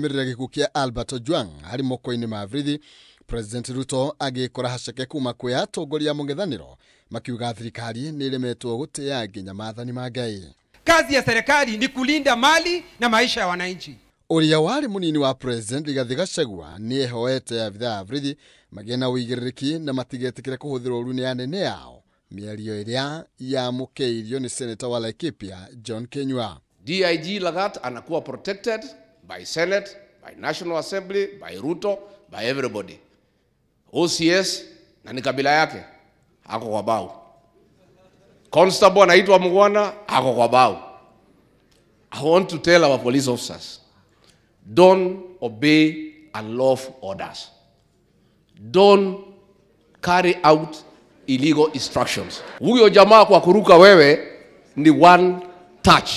Kũrũmĩrĩra gĩkuũ kĩa Albert Ojwang harĩ moko-inĩ ma borithi, President Ruto agĩkora haceke kuma kwĩ atongoria a mũng'ethanĩro makiuga thirikari nĩ ĩremetwo gũtĩa nginya maathani ma Ngai. Kazi ya serikali ni kulinda mali na maisha ya wananchi. Ũrĩa warĩ mũnini wa President Rigathi Gachagua nĩ ehoete abithaa a borithi magĩe na ũigĩrĩrĩki na matigetĩkĩre kũhũthĩrwo ũru nĩ anene ao. Mĩario ĩrĩa yamũkĩirio nĩ Senator wa Laikipia John Kinyua. DIG Lagat anakuwa protected by Senate, by National Assembly, by Ruto, by everybody. OCS na ni kabila yake ako kwa bao. Constable anaitwa Mugwana ako kwa bao. I want to tell our police officers, don't obey unlawful orders. Don't carry out illegal instructions. Huyo jamaa kwa kuruka wewe ni one touch.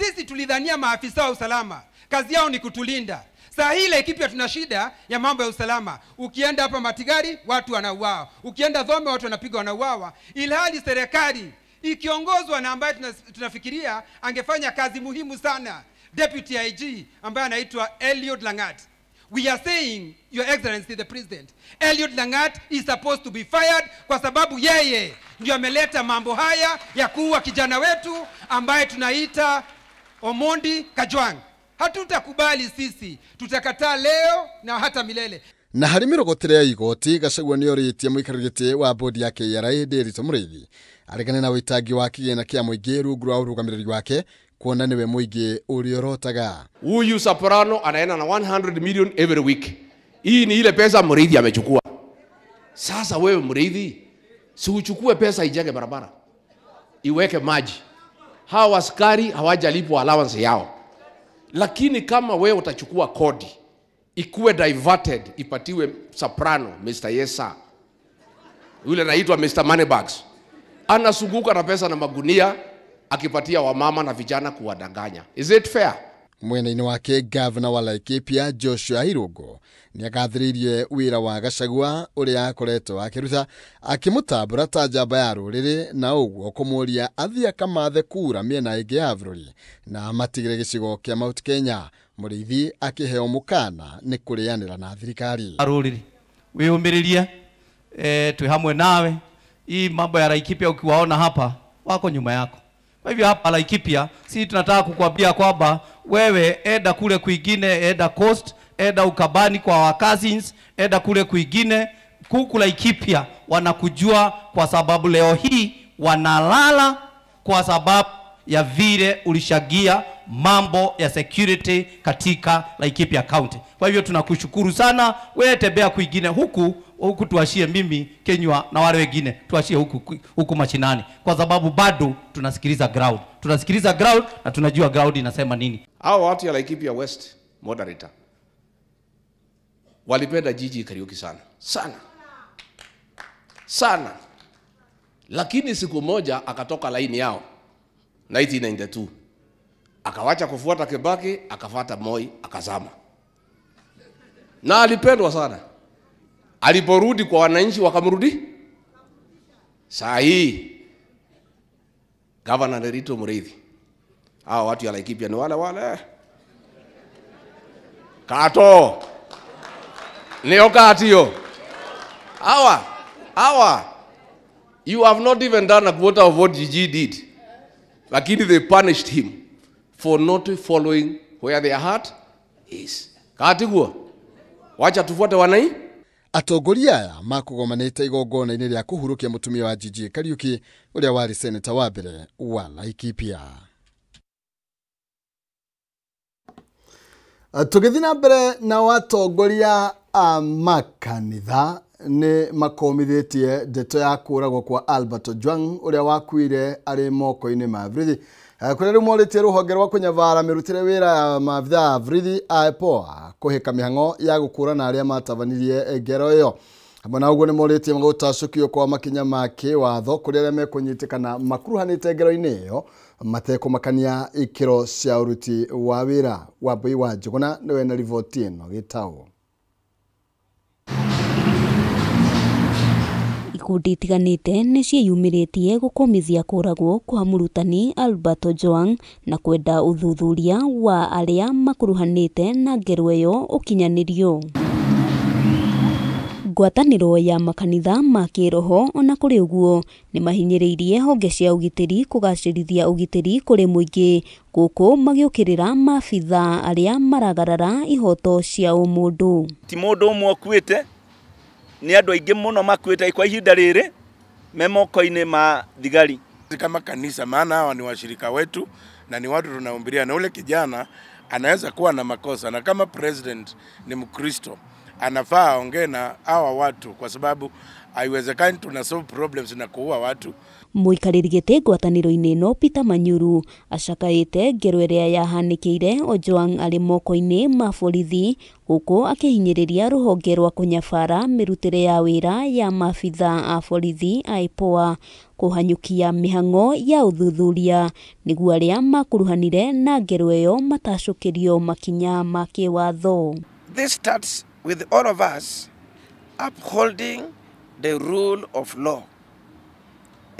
Sisi tulidhania maafisa wa usalama kazi yao ni kutulinda. Saa hii Laikipia tuna shida ya mambo ya usalama. Ukienda hapa Matigari watu wanauawa, ukienda Dhome watu wanapigwa wanauawa, ilhali serikali ikiongozwa na ambaye tunafikiria angefanya kazi muhimu sana, Deputy IG ambaye anaitwa Eliud Langat. We are saying, Your Excellency the President, Eliud Langat is supposed to be fired kwa sababu yeye ndio ameleta mambo haya ya kuua kijana wetu ambaye tunaita Omondi Kajwang. Hatutakubali sisi, tutakataa leo na hata milele. Na harĩ mĩrogotere ya igoti Gachagua nĩ orĩtie mũikarĩri gĩtĩ wa bodi ya KRA Ndiritu Mũrĩithi aregane na wĩitangi wa kĩgĩna kĩa mũingĩ rungu rwa ũrũgamĩrĩri wake kuona nĩwe mũingĩ ũrĩa ũrotaga. Huyu Soprano anaenda na 100 million every week. Hii ni ile pesa Mũrĩithi amechukua. Sasa wewe Mũrĩithi, si uchukue pesa ijenge barabara, iweke maji. Hawa askari hawajalipwa allowance yao. Lakini kama wewe utachukua kodi ikuwe diverted ipatiwe Soprano, Mr. Yesa, yule anaitwa Mr. Moneybags, anazunguka na pesa na magunia akipatia wamama na vijana kuwadanganya. Is it fair? Mwena-inĩ wake Governor wa Laikipia Joshua Irungu nĩagathĩrĩirie wĩra wa Gachagua ũrĩa akoretwo akĩruta akĩmũtambũra ta njamba ya rũrĩrĩ na ũguo kũmũria athiĩ akamathe kura mĩena ĩngĩ ya bũrũri na amatigĩre gĩcigo kĩa Mount Kenya. Mũrĩithi akĩheo mũkana nĩ kũrĩanĩra na thirikari. Rũrĩrĩ wĩyũmĩrĩrie, twĩ hamwe nawe. Hii mambo ya Laikipia ukiwaona hapa wako nyuma yako. Kwa hivyo hapa Laikipia si tunataka kukuambia kwamba wewe enda kule kwingine, enda Coast, enda Ukabani kwa our cousins, enda kule kwingine. Kuku Laikipia wanakujua kwa sababu leo hii wanalala kwa sababu ya vile ulishagia mambo ya security katika Laikipia County. Kwa hivyo tunakushukuru sana. Wewe tembea kwingine, huku huku tuashie mimi Kenywa na wale wengine, tuashie huku huku mashinani, kwa sababu bado tunasikiliza ground. Tunasikiliza ground na tunajua ground inasema nini. Hao watu ya Laikipia West moderator walipenda Gigi Kariuki sana. Sana. Sana. Lakini siku moja akatoka laini yao 1992. Akawacha kufuata Kibaki, akafuata Moi, akazama. Na alipendwa sana. Aliporudi kwa wananchi wakamrudi. Saa hii Governor Ndiritu Mũrĩithi, hao watu ya Laikipia ni wale wale. Kato. Nio katio. Hawa. You have not even done a quarter of what Gigi did. Lakini they punished him for not following where their heart is. Katiguo. Wacha tufuate wanai. Atongoria aya makũgomanĩte igongona-inĩ rĩa kũhurũkia mũtumia wa Gigi Kariuki ũrĩa warĩ seneta wa mbere wa Laikipia. Tũgĩthiĩ na mbere na atongoria a makanitha nĩ makomithĩtie ndeto ya kũragwo kwa Albert Ojwang ũrĩa wakuire arĩ moko-inĩ ma borithi. Kũrĩa rĩu morĩtie rũhonge rwa kũnyabara mĩrutĩre wĩra ya maabithaa a borithi a IPOA kũhĩka mĩhang'o ya gũkũrana arĩa matabanirie ngero ĩyo. Hamwe na ũguo nĩ morĩtie gũtacũkio kwa makinya ma kĩwatho kũrĩ arĩa mekũnyitĩkana makuruhanĩte ngero-inĩ ĩyo matekũmakania ikĩro cia ũruti wa wĩra. Wambui wa Njũgũna nĩwe na riboti ĩno gĩtaũ. Ikundi itiganĩte nĩ ciĩyumĩrĩtie gũkũmithia kũragwo kwa mũrutani Albert Ojwang na kwenda ũthuthuria wa arĩa makuruhanĩte na ngero ĩyo ũkinyanĩrio. Ngwatanĩro ya makanitha ma kĩroho ona kũrĩ ũguo nĩ mahinyĩrĩirie honge cia ũgitĩri kũgacĩrithia ũgitĩri kũrĩ mũingĩ gũkũ magĩũkĩrĩra maabitha arĩa maragarara ihoto cia ũmũndũ. Ti mũndũ ũmwe ũkuĩte, nĩ andũ aingĩ mũno makuĩte kwa ihinda rĩrĩ me moko-inĩ ma thigari. Kama kanisa, maana hawa ni washirika wetu na ni watu tunahubiria, na ule kijana anaweza kuwa na makosa, na kama president ni Mkristo anafaa aongee na hawa watu, kwa sababu haiwezekani tuna solve problems na kuua watu. Mũikarĩri gĩtĩ ngwatanĩro-inĩ ĩno Peter Manyuru acakaĩte ngero ĩrĩa yahanĩkĩire Ojwang arĩ moko-inĩ ma borithi gũkũ akĩhinyĩrĩria rũhonge rwa kũnyabara mĩrutĩre ya wĩra ya maabitha a borithi a IPOA kũhanyũkia mĩhang'o ya ũthuthuria nĩguo arĩa makuruhanire na ngero ĩyo matacũkĩrio makinya ma kĩwatho. This starts with all of us upholding the rule of law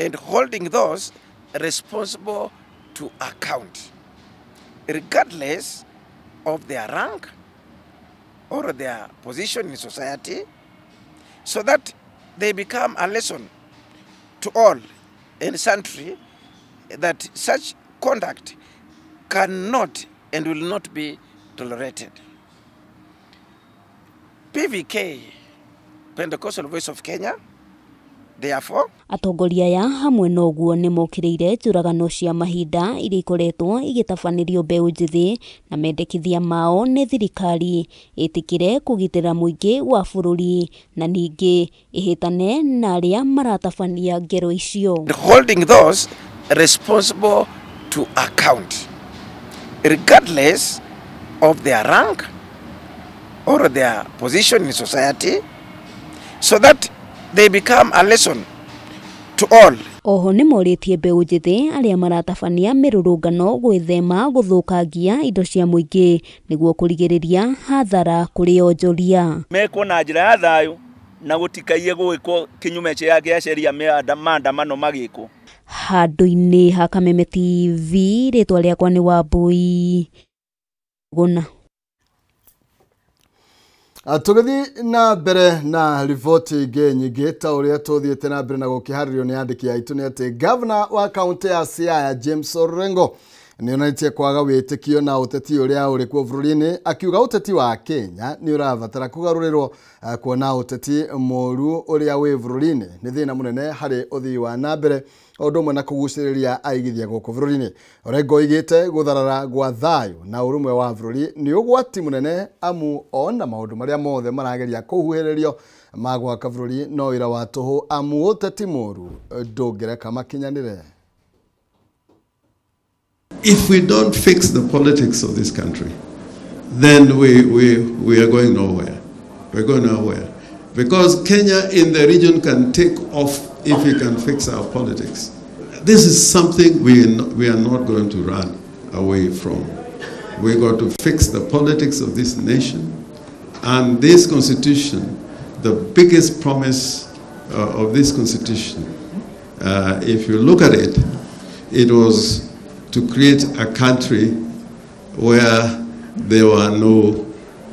and holding those responsible to account, regardless of their rank or their position in society, so that they become a lesson to all and sundry that such conduct cannot and will not be tolerated. PVK, Pentecostal Voice of Kenya, therefore, atongoria aya hamwe na ũguo nĩ mokĩrĩire njũragano cia mahinda iria ikoretwo igĩtabanĩrio mbeũ njĩthĩ na mendekithia mao nĩ thirikari ĩtĩkĩre kũgitĩra mũingĩ wa bũrũri na ningĩ ĩhĩtane na arĩa maratabania ngero icio. Holding those responsible to account, regardless of their rank or their position in society, so that they become a lesson to all. Oho nĩ morĩtie mbeũ njĩthĩ arĩa maratabania mĩrũrũngano gwĩthema gũthũkangia indo cia mũingĩ nĩguo kũrigĩrĩria hathara kũrĩ onjoria. Mekwo na njĩra ya thayũ na gũtikaiye gwĩkwo kinyume gĩa sheria maandamano magĩkwo. Handũ-inĩ ha Kameme TV, rĩtwa rĩakwa nĩ Wambui Gũna. Tũgĩthiĩ na mbere na riboti ingĩ nyingĩ ta ũrĩa tũthiĩte na mbere na gũkĩharĩrio nĩ andĩki aitũ nĩ atĩ gavana wa kaũntĩ ya Siaya James Orengo nĩ onanĩtie kwaga wĩtĩkio na ũteti ũrĩa ũrĩ kuo bũrũri-inĩ, akiuga ũteti wa Kenya nĩ ũrabatara kũgarũrĩrwo kuona ũteti mũũru ũrĩa wĩ bũrũri-inĩ nĩ thĩna mũnene harĩ ũthii wa na mbere o ũndũ ũmwe na kũgucĩrĩria aigithia gũkũ bũrũri-inĩ. Orengo oigĩte gũtharara gwa thayũ na ũrũmwe wa bũrũri nĩ ũgwati mũnene amu ona maũndũ marĩa mothe marageria kũhuhĩrĩrio ma gwaka bũrũri no wĩra wa tũhũ amu ũteti mũũru ndũngĩreka makinyanĩre. If we don't fix the politics of this country, then we are going nowhere. We're going nowhere. Because Kenya in the region can take off if we can fix our politics. This is something we are not going to run away from. We've got to fix the politics of this nation. And this constitution, the biggest promise of this constitution, if you look at it, it was to create a country where there were no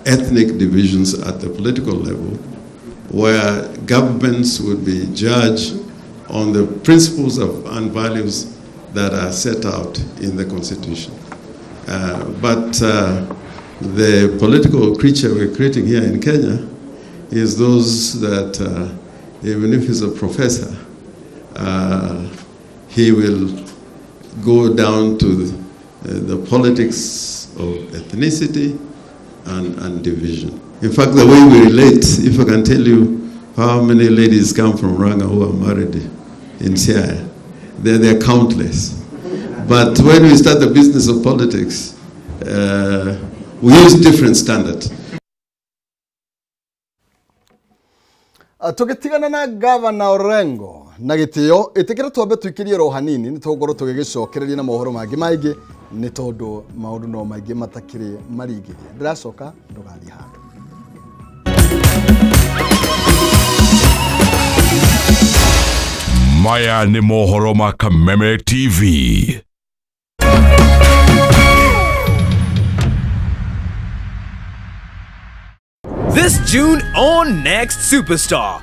ethnic divisions at the political level, where governments would be judged on the principles and values that are set out in the Constitution. But the political creature we're creating here in Kenya is those that, even if he's a professor, he will go down to the politics of ethnicity and division. In fact, the way we relate, if I can tell you how many ladies come from Ranga who are married in Siaya, they're countless. But when we start the business of politics, we use different standards. Tũgĩtigana na Gavana Orengo na gĩtĩo ĩtĩkĩra twambe tũikĩrie ro hanini nĩ tũgũkorwo tũgĩgĩcokereria na mohoro mangĩ maingĩ nĩ tondũ maũndũ no maingĩ matakĩrĩ maringithia. Ndĩracoka ndũgathiĩ handũ. Maya nĩ mohoro ma Kameme TV. This June on Next Superstar.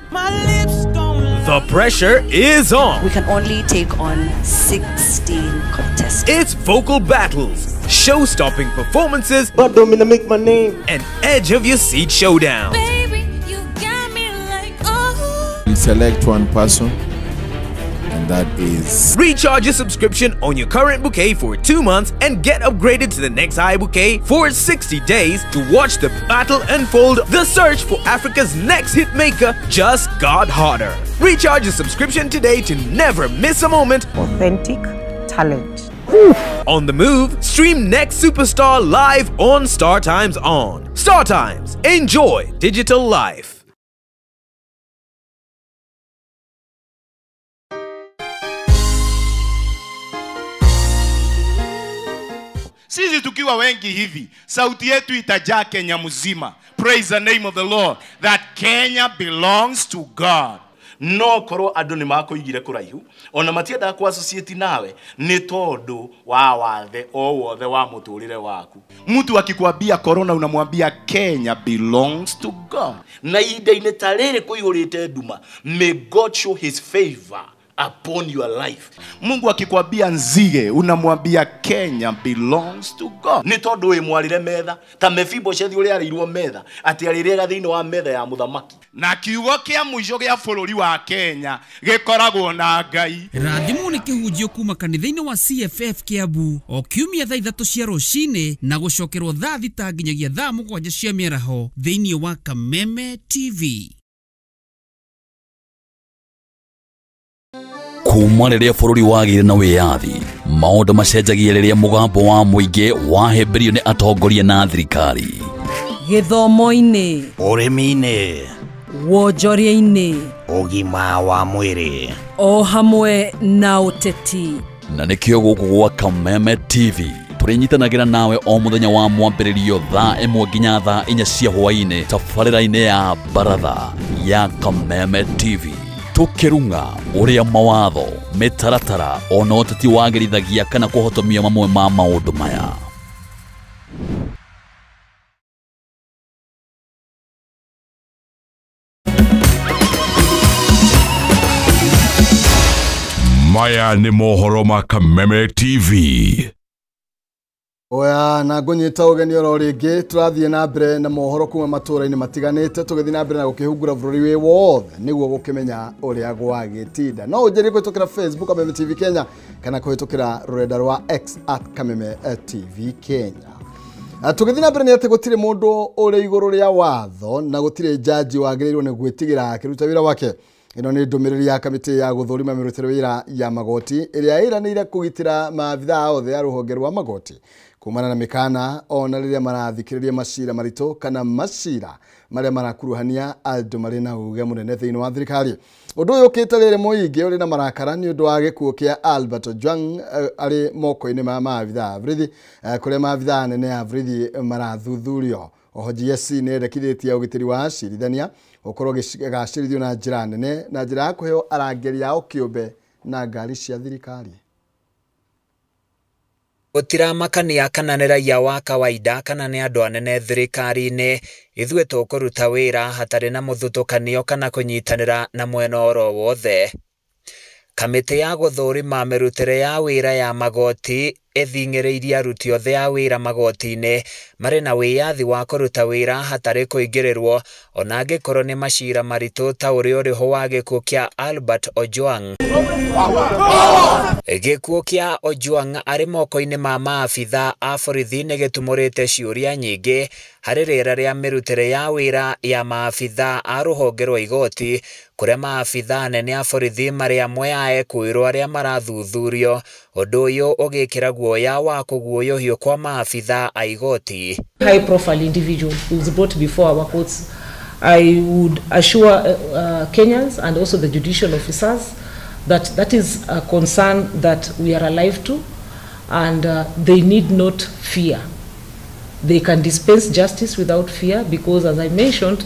The pressure is on. We can only take on 16 contestants. It's vocal battles, show-stopping performances, but don't mean to make my name, and edge of your seat showdowns. Baby, you got me like, oh. We select one person, and that is... Recharge your subscription on your current bouquet for 2 months and get upgraded to the next high bouquet for 60 days to watch the battle unfold. The search for Africa's next hitmaker just got hotter. Recharge your subscription today to never miss a moment. Authentic talent. On the move, stream Next Superstar live on Star Times On. Star Times, enjoy digital life. Sisi tukiwa wengi hivi, sauti yetu itajaa Kenya mzima. Praise the name of the Lord, that Kenya belongs to God. No korwo andu ni makuigire kuraihu ona matiendaga ku associate nawe ni tondu wa wathe o wothe wa muturire waku. Mtu akikwambia corona unamwambia Kenya belongs to God. Na ihinda-inĩ ta rĩrĩ kũihũrĩte nduma, may God show his favor upon your life. Mungu akikwambia nzige unamwambia Kenya belongs to God. Ni tondu wi mwarire metha ta Mefiboshethi uria arirwo metha ati arirega thiini wa metha ya muthamaki. Na kiugo kia muico gia bururi wa Kenya gikoragwo na Ngai. Rathimwo nĩ kĩhunjio kuma kanitha-inĩ wa CFF Kiambu o kiumia thaa 3 cia rũcinĩ na gũcokerwo thaa 6 nginyagia thaa 7 cia mĩaraho thĩinĩ wa Kameme TV. Kuma rĩrĩa bũrũri wagĩire na wĩyathi, maũndũ macenjagia rĩrĩa mũgambo wa mũingĩ wahĩmbĩrio nĩ atongoria na thirikari. Gĩthomo-inĩ, ũrĩmi-inĩ, wonjoria-inĩ, ũgima wa mwĩrĩ, o hamwe na ũteti. Na nĩkĩo gũkũ gwa Kameme TV tũrĩnyitanagĩra nawe o mũthenya wa mwambĩrĩrio thaa 1 nginya thaa 4 cia hwaĩ-inĩ tabarĩra-inĩ ya Baratha ya Kameme TV. Tukirunga uria mawatho mitaratara ona ũteti wagĩrithagia kana kũhotomia mamwe ma maũndũ maya. Maya nĩ mohoro ma Kameme TV. Oya na ngũnyita ũgeni oro rĩngĩ tũrathiĩ na mbere na mohoro kuma matũra-inĩ matiganĩte tũgĩthiĩ na mbere na gũkĩhungura bũrũri wĩ wothe nĩguo gũkĩmenya ũrĩa gwagĩtinda. No ũnjĩrie kũhĩtũkĩra Facebook Kameme TV Kenya kana kũhĩtũkĩra rũrenda rwa X @Kameme TV Kenya. Tũgĩthiĩ na mbere nĩ atĩ gũtirĩ mũndũ ũrĩ igũrũ rĩa watho na gũtirĩ jaji wagĩrĩirwo nĩ gwĩtigĩra akĩruta wĩra wake. Ĩno nĩ ndũmĩrĩri ya kamĩtĩ ya gũthũrima mĩrutĩre wĩra ya magoti ĩrĩa ĩranĩire kũgitĩra maabithaa othe a rũhonge rwa magoti kumana na mĩkana ona rĩrĩa marathikĩrĩria macira maritũ kana macira marĩa marakuruhania andũ marĩ na uge mũnene thĩinĩ wa thirikari. Ũndũ ũyũ ũkĩte rĩrĩ mũingĩ ũrĩ na marakara nĩ ũndũ wa gĩkuũ kĩa Albert Ojwang arĩ moko-inĩ ma maabithaa a borithi kũrĩa maabithaa anene a borithi marathuthurio. Oho GSC nĩ ĩrendekithĩtie ũgitĩri wa acirithania ũkorwo ũgĩgacĩrithio na njĩra nene na njĩra ya kũheo arangĩri ao kĩũmbe na ngari cia thirikari. Gũtiramakania kana nĩ raia wa kawaida kana nĩ andũ anene thirikari-inĩ, ithuĩ tũkũruta wĩra hatarĩ na mũthutũkanio kana kũnyitanĩra na mwena oro wothe. Kamĩtĩ ya gũthũrima mĩrutĩre ya wĩra ya magoti ĩthing'ĩrĩirie aruti othe a wĩra magoti-inĩ marĩ na wĩyathi wa kũruta wĩra hatarĩ kũingĩrĩrwo ona angĩkorwo nĩ macira maritũ ta ũrĩa ũrĩho wa gĩkuũ kĩa Albert Ojwang. Gĩkuũ kĩa Ojwang arĩ moko-inĩ ma maabitha a borithi nĩ gĩtumũrĩte ciũria nyingĩ harĩ rĩera rĩa mĩrutĩre ya wĩra ya maabitha a rũhonge rwa igoti kũrĩa maabitha anene a borithi marĩ amwe a ekũĩrwo arĩa marathuthurio, ũndũ ũyũ ũgĩkĩra guoya wa kũguoyohio kwa maabitha a igoti. High profile individual who was brought before our courts. I would assure Kenyans and also the judicial officers that that is a concern that we are alive to, and they need not fear. They can dispense justice without fear because, as I mentioned,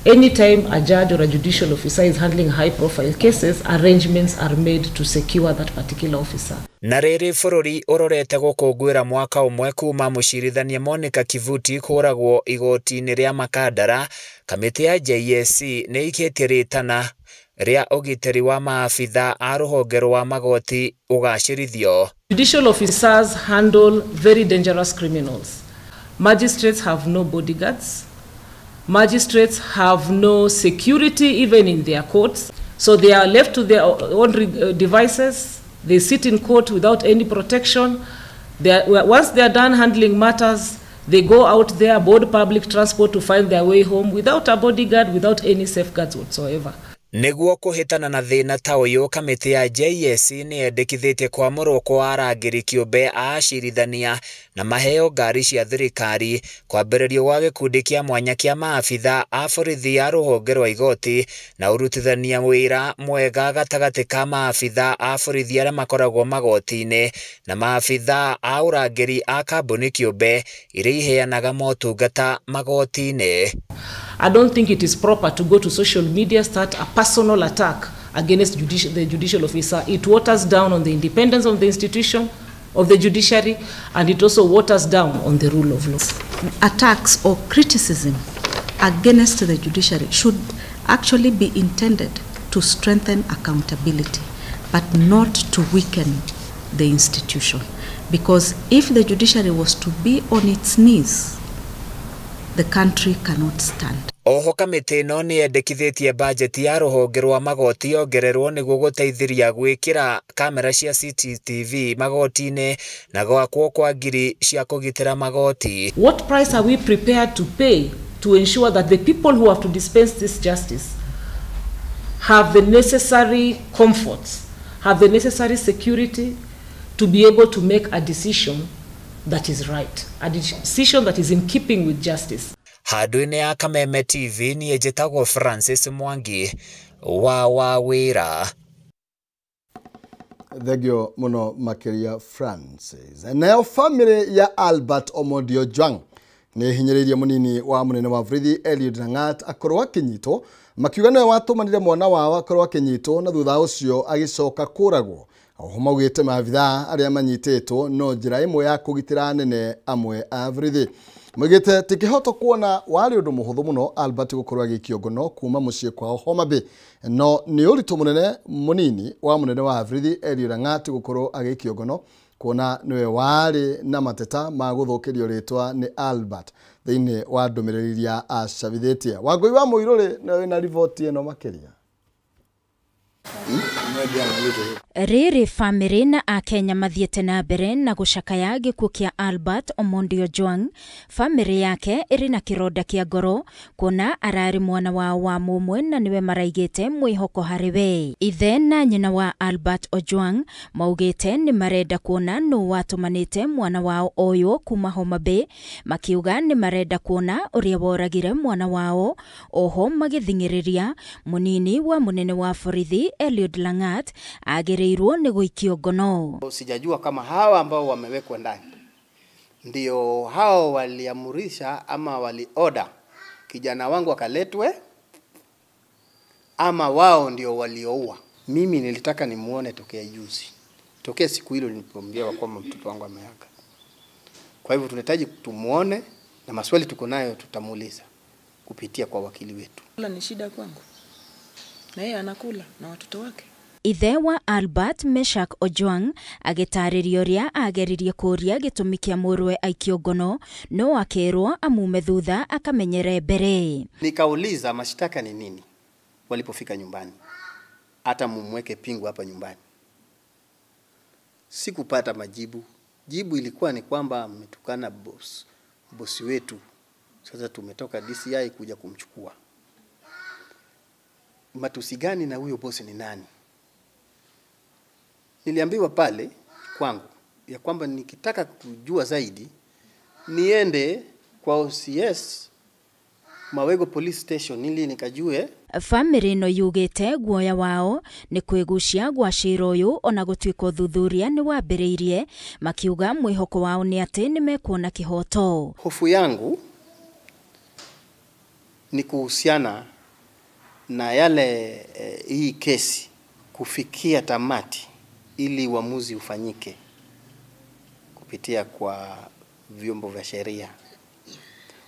Anytime a judge or a judicial officer is handling high profile cases, arrangements are made to secure that particular officer. Na rĩrĩ bũrũri ũrorete gũkũngũĩra mwaka ũmwe kuma mũcirithania Monica Kivuti kũragwo igoti-inĩ rĩa Makandara, kamĩtĩ ya JSC nĩ ĩikĩtie rĩtana rĩa ũgitĩri wa maabitha a rũhonge rwa magoti ũgacĩrithio. Judicial officers handle very dangerous criminals. Magistrates have no bodyguards. Magistrates have no security even in their courts. So they are left to their own devices. They sit in court without any protection. Once they are done handling matters, they go out there, board public transport to find their way home without a bodyguard, without any safeguards whatsoever. Nĩguo kũhĩtana na thĩna ta ũyũ, kamĩtĩ ya JSC nĩ yendekithĩtie kwamũrwo kwa arangĩri kĩũmbe a acirithania na maheo ngari cia thirikari, kwambĩrĩrio gwa gĩkundi kĩa mwanya kĩa maabitha a borithi a rũhonge rwa igoti na ũrutithania wĩra mwega gatagatĩ ka maabitha a borithi arĩa makoragwo magoti-inĩ na maabitha a ũrangĩri a kambuni kĩũmbe iria iheanaga motungata magoti-inĩ. I don't think it is proper to go to social media, start a personal attack against the judicial officer. It waters down on the independence of the institution, of the judiciary, and it also waters down on the rule of law. Attacks or criticism against the judiciary should actually be intended to strengthen accountability, but not to weaken the institution. Because if the judiciary was to be on its knees, the country cannot stand. Oho kamĩtĩ ĩno nĩ yendekithĩtie bajeti ya rũhonge rwa magoti yongererwo nĩguo gũteithĩrĩria gwĩkĩra kamera cia CCTV magoti-inĩ na gwakwo kwa ngiri cia kũgitĩra magoti. What price are we prepared to pay to ensure that the people who have to dispense this justice have the necessary comforts, have the necessary security to be able to make a decision that is right, a decision that is in keeping with justice. Handũ-inĩ ya Kameme TV niĩ njĩtagwo Francis Mwangi wa wĩra. Thengio mũno makĩria Francis. Nayo family ya Albert Omondi Ojwang nĩ hinyĩrĩirie mũnini wa mũnene wa borithi Eliud Langat akorwo akĩnyitwo, makiuga nĩwe watũmanire mwana wao akorwo akĩnyitwo na thutha ũcio agĩcoka kũragwo. Oho maugĩte maabithaa arĩa manyitĩtwo no njĩra ĩmwe ya kũgitĩra anene amwe a borithi. Maugĩte ti kĩhoto kuona warĩ ũndũ mũhũthũ mũno Albert gũkorwo agĩikio ngono kuma mũciĩ kwao Homa Bay, no nĩ ũritũ mũnene mũnini wa mũnene wa borithi Eliud Langat gũkorwo agĩikio ngono kuona nĩwe warĩ na mateta ma gũthũkĩrio rĩtwa nĩ Albert thĩinĩ wa ndũmĩrĩri iria acabithĩtie. Wangũi wa Mũirũrĩ nĩwe wĩna riboti ĩno makĩria. Rĩrĩ famĩlĩ na akenya mathiĩte na mbere na gũcakaya gĩkuũ kĩa Albert Omondi Ojwang. Famĩlĩ yake ĩrĩ na kĩronda kĩa ngoro kuona ararĩ mwana wao wa mũmwe na nĩwe maraigĩte mwĩhoko harĩ we. Ithe na nyina wa Albert Ojwang maugĩte nĩ marenda kuona nũ watũmanĩte mwana wao ũyũ kuma Homa Bay, makiuga nĩ marenda kuona ũrĩa woragire mwana wao. Oho magĩthing'ĩrĩria mũnini wa mũnene wa borithi Eliud Langat agĩrĩirwo nĩ gũikio ngono. Sijajua kama hawa ambao wamewekwa ndani ndio hao waliamurisha ama walioda kijana wangu akaletwe, ama wao ndio walioua. Mimi nilitaka nimuone tokea juzi, tokea siku hilo nilipomwambia kwamba mtoto wangu ameaga. Kwa hivyo tunahitaji tumuone na maswali tuko nayo tutamuuliza kupitia kwa wakili wetu. Ni shida kwangu. Na yeye anakula na watoto wake. Ithe wa Albert Meshak Ojwang agĩtarĩria ũrĩa ageririe kũũria gĩtũmi kĩa mũrũwe aikio ngono no akerwo amume thutha akamenyere mbere. Nikauliza mashtaka ni nini walipofika nyumbani, hata mumweke pingu hapa nyumbani. Sikupata majibu. Jibu ilikuwa ni kwamba mmetukana bosi wetu. Sasa tumetoka DCI kuja kumchukua. Matusi gani na huyo bosi ni nani? Niliambiwa pale kwangu ya kwamba nikitaka kujua zaidi niende kwa OCS Mawego Police Station ili nikajue. Famĩlĩ ĩno yugĩte guoya wao nĩ kwĩgucia gwa cira ũyũ ona gũtuĩka ũthuthuria nĩ wambĩrĩirie, makiuga mwĩhoko wao nĩ atĩ nĩ mekuona kĩhoto. Hofu yangu Ni kuhusiana na yale hii kesi kufikia tamati ili uamuzi ufanyike kupitia kwa vyombo vya sheria.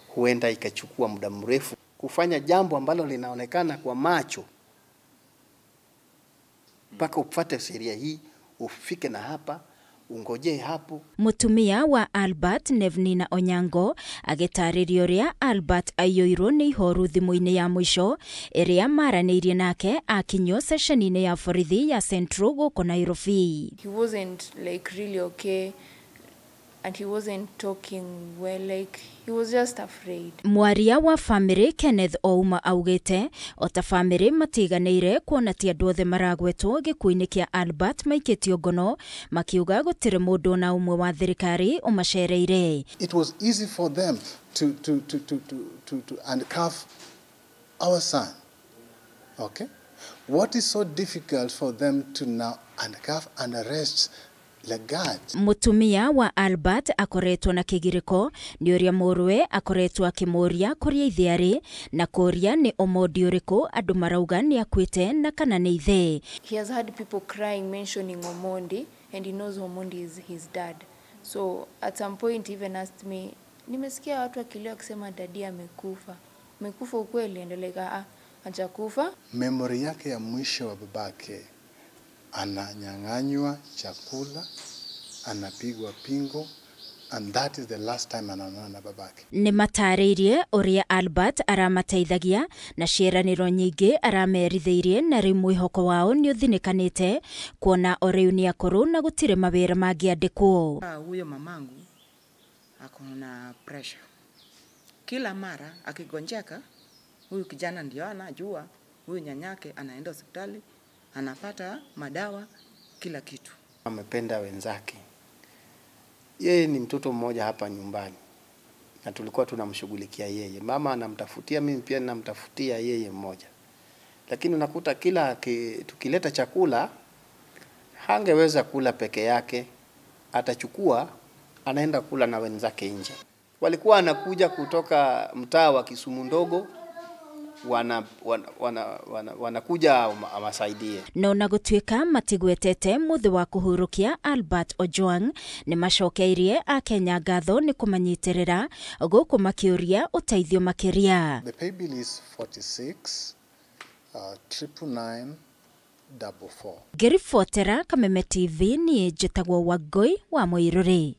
Huenda ikachukua muda mrefu kufanya jambo ambalo linaonekana kwa macho mpaka ufuate sheria hii, ufike na hapa, ungojee hapo. Mutumia wa Albert Nevnina Onyango agĩtarĩria ũrĩa Albert aiyũirwo nĩ ihoru thimũ-inĩ ya mũico ĩrĩa maranĩirie nake akinyio ceceni-inĩ ya borithi ya Central gũkũ Nairobi. He wasn't like really okay and he wasn't talking well, like he was just afraid. Mwaria wa family Kenneth Ouma augite ota family matiganĩire kuona ti andũ othe maragwetwo gĩkuũ-inĩ kĩa Albert maikĩtio ngono, makiuga gũtirĩ mũndũ ona ũmwe wa thirikari ũmacereire. It was easy for them to handcuff our son. Okay? What is so difficult for them to now handcuff and arrest Lagat? Mutumia wa Albert akoretwo na kigiriko ni uria mũrũwe akoretwo akĩmũria kũrĩa ithe arĩ na kũria nĩ Omondi ũrĩkũ andũ marauga nĩ akuĩte na kana nĩ ithe. He has had people crying mentioning Omondi and he knows Omondi is his dad. So at some point he even asked me, nimesikia watu wakilia wakisema daddy amekufa. Amekufa ukweli? And like hajakufa. Memory yake ya mwisho wa babake, ananyang'anywa chakula, anapigwa pingo, and that is the last time anaonana na babake. Nĩ matarĩirie ũrĩa Albert aramateithagia na ciĩranĩro nyingĩ aramerithĩirie na rĩu mwĩhoko wao nĩ ũthinĩkanĩte kuona o rĩu nĩ akũrũ na gũtirĩ mawĩra mangĩandĩkwo. Huyo mamangu ako na pressure. Kila mara akigonjeka, huyu kijana ndio anajua, huyu nyanyake anaenda hospitali, anapata madawa, kila kitu. Amependa wenzake. Yeye ni mtoto mmoja hapa nyumbani na tulikuwa tunamshughulikia yeye. Mama anamtafutia, mimi pia ninamtafutia yeye mmoja. Lakini unakuta kila tukileta chakula hangeweza kula peke yake, atachukua anaenda kula na wenzake nje. Walikuwa anakuja kutoka mtaa wa Kisumu ndogo, wanakuja wasaidie. No na gũtuĩka matigwetete mũthĩ wa kũhurũkia Albert Ojwang nĩ macokeirie akenya ngatho nĩ kũmanyitĩrĩra gũkũ makĩũria ũteithio makĩria. The pay bill is 46 999 44. Ngĩribotera Kameme TV niĩ njĩtagwo Wangũi wa Mũirũrĩ.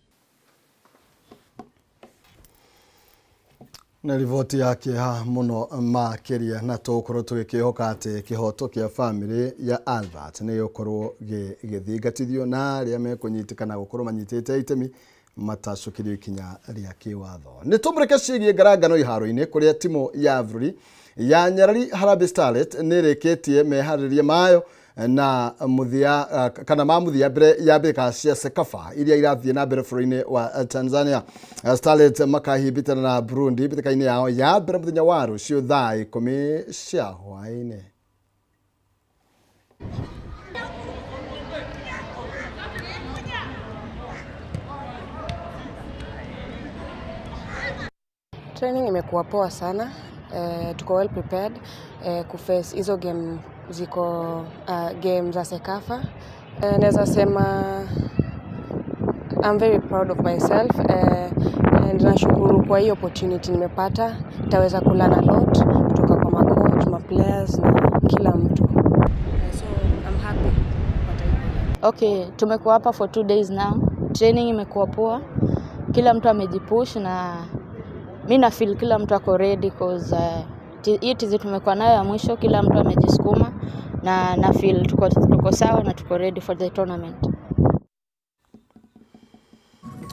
Na riboti ya kĩeha mũno makĩria na tũgũkorwo tũgĩkĩhoka atĩ kĩhoto kĩa family ya Albert nĩ gĩgũkorwo gĩgĩthingatithio na arĩa mekũnyitĩkana gũkorwo manyitĩte itemi matacũkĩrio ikinya rĩa kĩwatho. Nĩ tũmũreke ciĩgiĩ ngarangano iharo-inĩ kũrĩa timu ya bũrũri ya Nyarari Harambee Starlet nĩ ĩrĩkĩtie meharĩria mayo na muthia kana ma muthia mbere ya mbĩka cia CECAFA iria irathiĩ na mbere bũrũri-inĩ wa Tanzania. Starlet makahimbĩtana na Burundi mbĩtĩka-inĩ yao ya mbere mũthenya wa rũciũ thaa 10 cia hwaĩ-inĩ. Training imekuwa poa sana. Tuko well prepared kuface hizo game ziko game za CECAFA. Naweza sema I'm very proud of myself and nashukuru kwa hiyo opportunity nimepata. Nitaweza kulearn a lot kutoka kwa ma coach, ma players na kila mtu. So I'm happy. Okay, tumekuwa hapa for 2 days now. Training imekuwa poa. Kila mtu amejipush na mimi na feel kila mtu ako ready cause hii tizi tumekuwa nayo ya mwisho, kila mtu amejisukuma na feel tuko sawa na tuko ready for the tournament.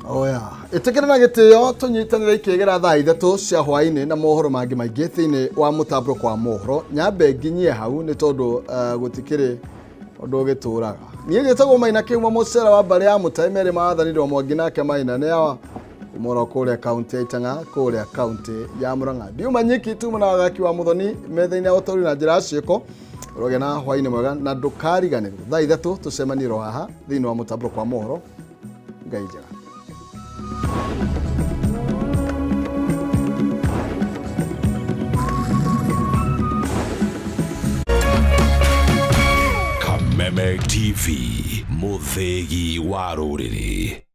Oya, itikira na gitio tunyitanire ikigera thaa 3 cia hwaini na mohoro mangi maingi thiini wa mutambo kwa mohoro nyambe nginyie hau ni tondu gutikiri undu ugituraga. Nie njitagwo Maina Kiuma mucera wa mbari ya mutai meri mathanirwo Mwangi nake Maina ni awa kumora kuria kaunti ya Itang'a kuria kaunti ya Murang'a. Ndiuma nyiki tu na wagaki wa Muthoni metha-inĩ ya ũtaũri na njĩra ya ciĩko. Ũrogĩa na hwaĩ-inĩ mwega na ndũkariganĩrwo thaa 3 tũcemanie ro haha thĩinĩ wa mũtambo kwa mohoro. Ngai njega. TV, mũthĩgi wa rũrĩrĩ.